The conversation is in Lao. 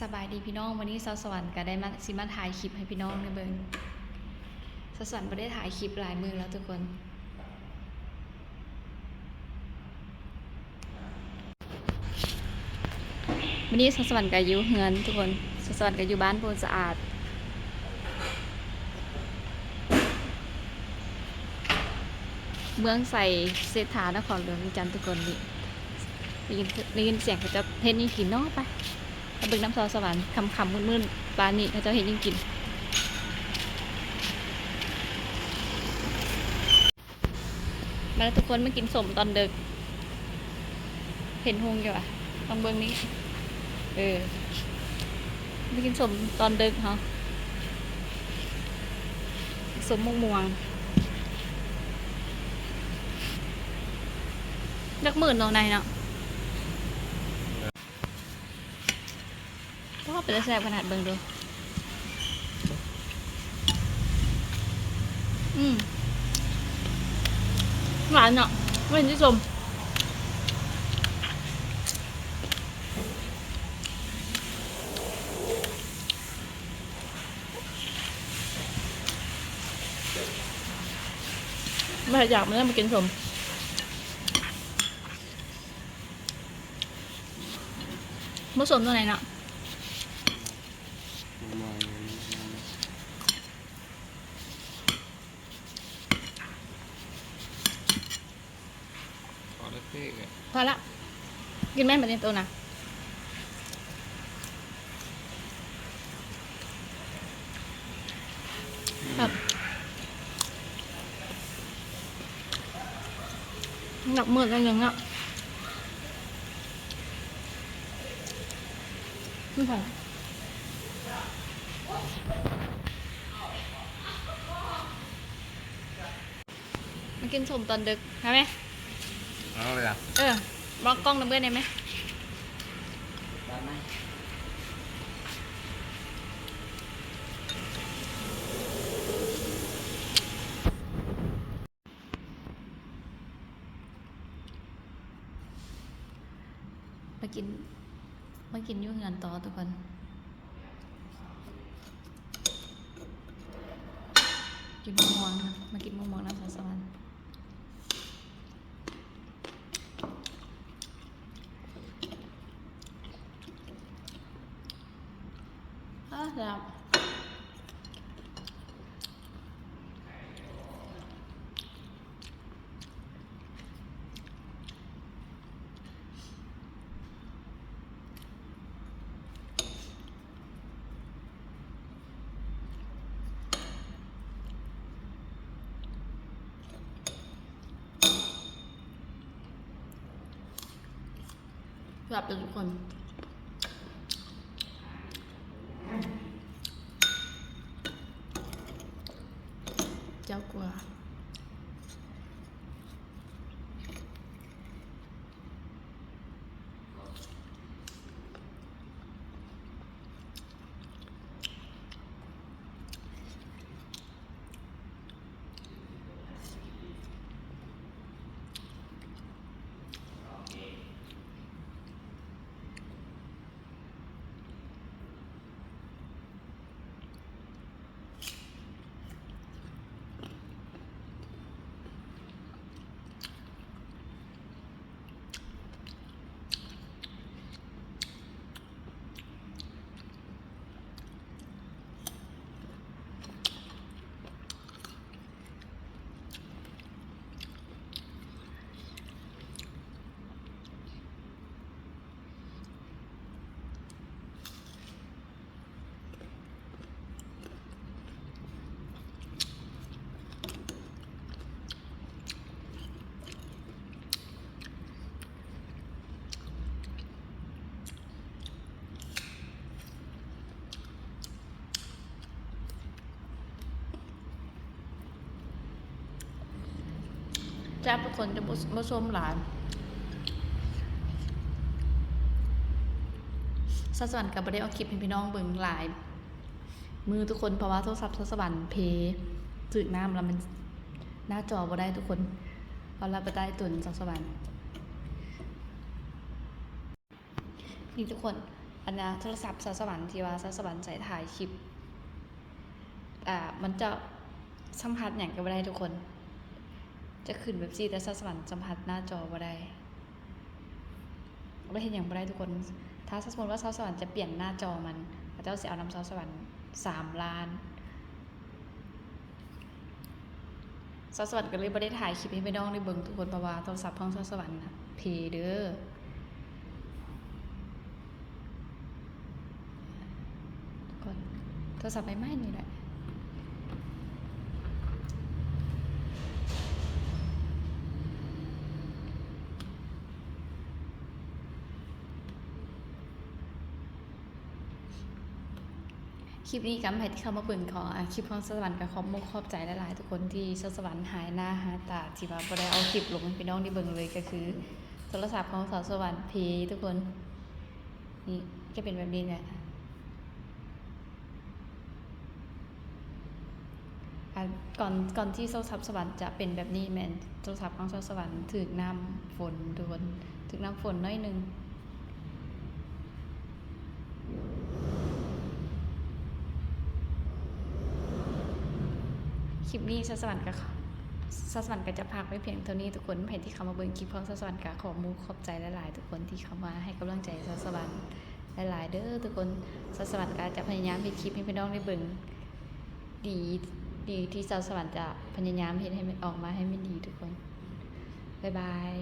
ສະບາຍດີພີ່ນ້ອງ, ມື້ນີ້ສາວສະຫວັນກະໄດ້ມາ ຊິມາຖ່າຍຄລິບໃຫ້ພີ່ນ້ອງໄດ້ເບິ່ງ. ສາວສະຫວັນບໍ່ໄດ້ຖ່າຍຄລິບຫຼາຍມື້ແລ້ວທຸກຄົນ. ມື້ນີ້ສາວສະຫວັນກະຢູ່ເຮືອນທຸກຄົນ, ສາວສະຫວັນກະຢູ່ບ້ານໂພນສະອາດ ເມືອງໄຊເສດຖາ ນະຄອນຫຼວງວຽງຈັນທຸກຄົນ. ນີ້ ໄດ້ຍິນ ໄດ້ຍິນສຽງເຂົາເຈົ້າເຮັດຫຍັງກິນເນາະ. ໄປ ໄປເບິ່ງນຳສາວສະຫວັນ ຄ່ຳໆມືດໆ ປານນີ້ເຂົາເຈົ້າເຮັດຫຍັງກິນ. ມາເດີທຸກຄົນ ມາກິນສົ້ມຕອນເດິກ. ເຫັນຮຸ່ງຢູ່ຫວາ? ຕ້ອງເບິ່ງນີ້ ເອີ ມາກິນສົ້ມຕອນເດິກເຮົາ. ສົ້ມໝາກມ່ວງ ຈັກໝື່ນເນາະ ໃນເນາະ. ໂອ້ ເປັນຕາແຊບຂະໜາດ ເບິ່ງດູ. ອືມ ຫວານເນາະ ບໍ່ເຫັນຊິສົ້ມ. ບໍ່ຢາກ ມາເດີ ມາກິນສົ້ມ. ບໍ່ສົ້ມຕົວໃດເນາະ. ພໍລະ ກິນແມ່ນບັດນີ້ໂຕນະ. ແຊບ ໜັກມື້ໜ້ອຍໜຶ່ງເນາະ. ອືມ ມາກິນສົ້ມຕອນເດິກ ມາແມ. ເອົາເລີຍອະ. ເອີ ມອງກ້ອງນຳເອື້ອຍແດ່ແມ. ມາກິນ ມາກິນຢູ່ເຮືອນຕໍ່ທຸກຄົນ. ກິນໝາກມ່ວງ ມາກິນໝາກມ່ວງນຳສາວສະຫວັນ. ອາ ແຊບ. ແຊບເດີທຸກຄົນ. ເຈົ້າກົວ. ແຊບທຸກຄົນ ຈະບໍ່ ບໍ່ສົ້ມຫຼາຍ. ສາວສະຫວັນກະບໍ່ໄດ້ເອົາຄລິບໃຫ້ພີ່ນ້ອງເບິ່ງຫຼາຍມື້ທຸກຄົນ ເພາະວ່າໂທລະສັບສາວສະຫວັນເພ ຖືກນ້ຳແລ້ວມັນ ໜ້າຈໍບໍ່ໄດ້ທຸກຄົນ ເພາະວ່າລະໄປໃຕ້ຕົນສາວສະຫວັນ. ນີ້ທຸກຄົນ ອັນນະ ໂທລະສັບສາວສະຫວັນທີ່ວ່າສາວສະຫວັນໃຊ້ຖ່າຍຄລິບ ອ່າ ມັນຈະສຳຜັດຫຍັງກໍບໍ່ໄດ້ທຸກຄົນ ຈະຂຶ້ນແບບຊີ້ ແຕ່ສາວສະຫວັນສຳຜັດໜ້າຈໍບໍ່ໄດ້ ບໍ່ໄດ້ເຮັດຫຍັງບໍ່ໄດ້ທຸກຄົນ. ຖ້າສົມມຸດວ່າສາວສະຫວັນຈະປ່ຽນໜ້າຈໍມັນ ເຂົາເຈົ້າຊິເອົານຳສາວສະຫວັນສາມລ້ານ. ສາວສະຫວັນກໍເລີຍບໍ່ໄດ້ຖ່າຍຄລິບໃຫ້ພີ່ນ້ອງໄດ້ເບິ່ງທຸກຄົນ ເພາະວ່າໂທລະສັບຂອງສາວສະຫວັນນະເພເດີ ໂທລະສັບໃໝ່ໆນີ້ແຫຼະ. ຄລິບນີ້ກໍໃຜທີ່ເຂົ້າມາເບິ່ງຂອງ ອາ ຄລິບຂອງສາວສະຫວັນ ກໍຂອບມຸກຂອບໃຈຫຼາຍໆທຸກຄົນທີ່ສາວສະຫວັນຫາຍໜ້າຫາຍຕາ ທີ່ວ່າບໍ່ໄດ້ເອົາຄລິບລົງໃຫ້ພີ່ນ້ອງໄດ້ເບິ່ງເລີຍ ກໍຄືໂທລະສັບຂອງສາວສະຫວັນເພທຸກຄົນ. ນີ້ຈະເປັນແບບນີ້ແຫຼະ. ອາ ກ່ອນ ກ່ອນທີ່ໂທລະສັບສາວສະຫວັນຈະເປັນແບບນີ້ ແມ່ນໂທລະສັບຂອງສາວສະຫວັນຖືກນ້ຳຝົນທຸກຄົນ ຖືກນ້ຳຝົນໜ້ອຍໜຶ່ງ. ຄລິບນີ້ສາວສະຫວັນກໍ ສາວສະຫວັນກໍຈະຝາກໄວ້ພຽງເທົ່ານີ້ທຸກຄົນ. ໃຜທີ່ເຂົ້າມາເບິ່ງຄລິບຂອງສາວສະຫວັນກໍຂອບມຸກຂອບໃຈຫຼາຍໆທຸກຄົນທີ່ເຂົ້າມາໃຫ້ກຳລັງໃຈສາວສະຫວັນຫຼາຍໆເດີທຸກຄົນ. ສາວສະຫວັນກໍຈະພະຍາຍາມເຮັດຄລິບໃຫ້ພີ່ນ້ອງໄດ້ເບິ່ງ ດີ ດີທີ່ສາວສະຫວັນຈະພະຍາຍາມເຮັດໃຫ້ມັນອອກມາໃຫ້ມັນດີທຸກຄົນ. ບາຍບາຍ.